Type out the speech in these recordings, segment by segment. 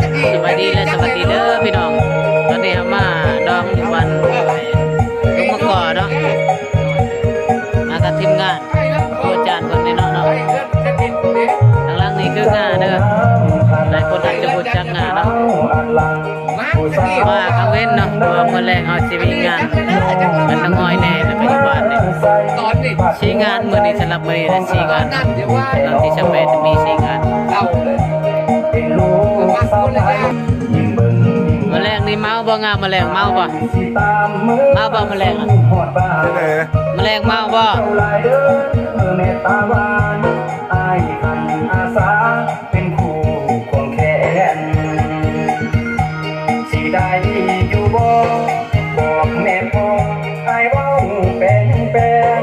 ສະບາຍດີ ແລະ ສະຫວັດດີເດີພີ່ນ້ອງ. ຕອນນີ້ເຮົາມາດອງຢູ່ບ້ານລຸງມະກອເນາະ ມາກັບທີມງານ ຄູອາຈານເພິ່ນນີ້ເນາະ. ທາງຫຼັງນີ້ຄືງາເດີ ຫຼາຍຄົນອາດຈະຮູ້ຈັກງາເນາະ. ມາກາງເວັນເນາະ ເພາະວ່າມື້ແລງເຮົາຊິມີງານ ງານນ້ອງອ້ອຍແດ່ ແລ້ວກໍຢູ່ບ້ານນີ້ ສີ່ງານມື້ນີ້. ສຳລັບມື້ນີ້ນະ ສີ່ງານ ວັນທີຊາວແປດມີສີ່ງານ. ມື້ແລງນີ້ເມົາບໍ່ງາມ? ມື້ແລງເມົາບໍ່? ເມົາບໍ່ມື້ແລງ? ມື້ແລງເມົາບໍ່? ເປັນຄູ່ຄວງແຂນ ຊິໄດ້ຢູ່ບໍ່? ບອກແນ່ພໍ່ ອ້າຍເວົ້າແປນ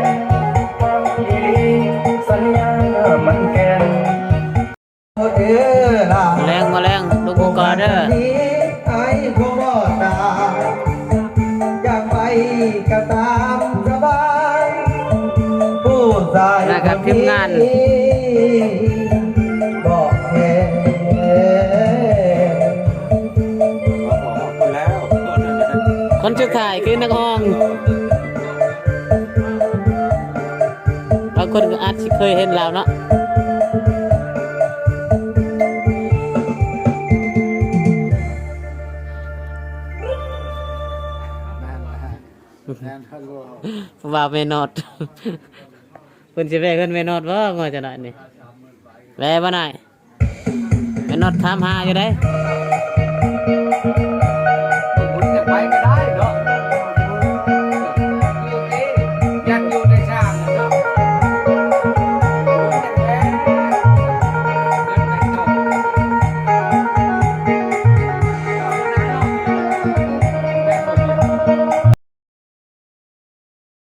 ໆ ມັກອີ່ຫຼີ ສັນຍາມັນແກ່ນ. ເອີ ລະ ແລງ ມາແລງ ລຸງກອເດີ ອ້າຍກໍບໍ່ຕາຍ ຢາກໄປກໍຕາມສະບາຍ ຜູ້ຊາຍ ມາກັບທີມງານ ບອກແທ້ ຄົນສຸດທ້າຍຄືນັກຮ້ອງ ບາງຄົນກໍອາດຊິເຄີຍເຫັນລາວເນາະ. ແມ່ນ ແມ່ນ ຜູ້ບ່າວແມ່ນອດ ເພິ່ນຊິແວ່ເຮືອນແມ່ນອດບໍ່? ງົວຈະໜ້ອຍນີ້ ແວ່ບໍ່ນາຍ? ແມ່ນອດຖາມຫາຢູ່ໃດ.